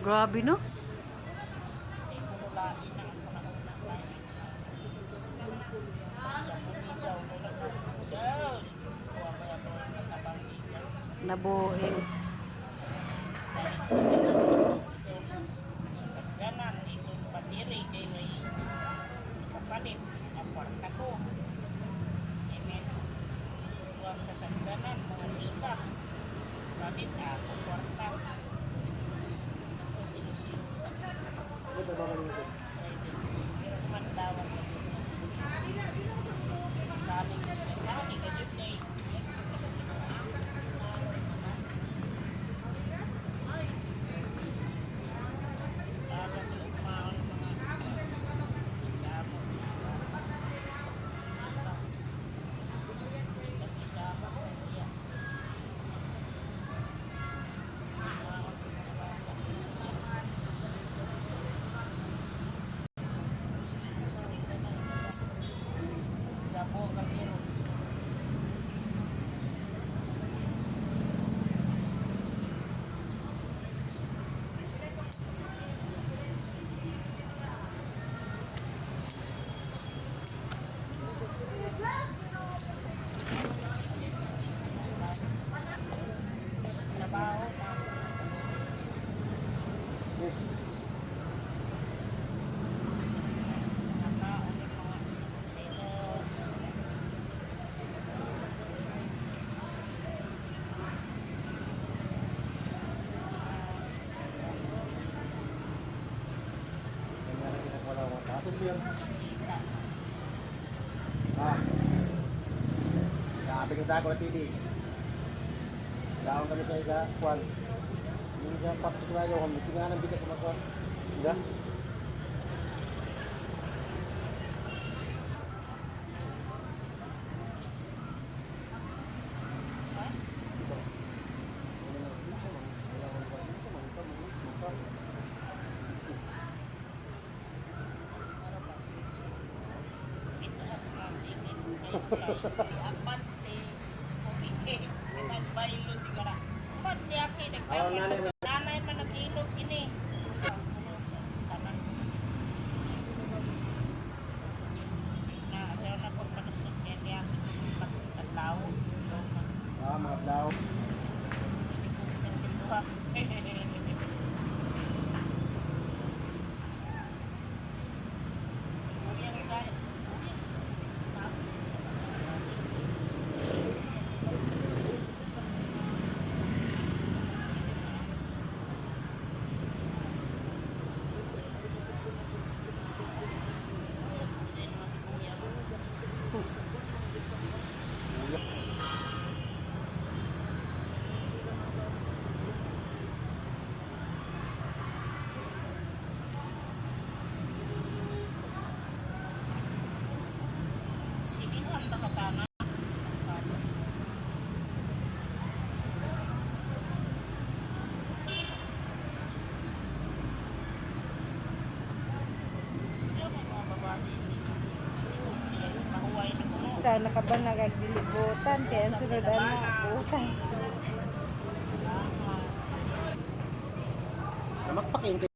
Grabe, no? Nabuhi. Sasakyanan itong batiri kay may kapalit na kwarta ko. Amen. Ang sasakyanan, mga isa. Palit ako kwarta. Ako silo-silo sa driver. Pero mandawan na dito. Saling saling ka dito eh. Para sa umaon mga damo. Jabo kapiro. Trabaho na. Nakaon ng mga sino-sino. Ah. Grabe kang dako na TV. Daon kami sa iga, kwan. Hindi ka papatunayo kami. Tinganan bigas sa mga kwan. Diba? Pitaas na singit kay Apante. Okay. Nagbaylo sigara. Man yaki Ayaw, nanay nagtawa. Nanay man nagilog ini. Tanan. Na ayaw na kong panusot kay niya. Pagkatao. Ah, mga blaw. Sigihan ba ka tama? Sa nakabanag ang dilibutan kaya ang sunod ana butan. Namakpakin.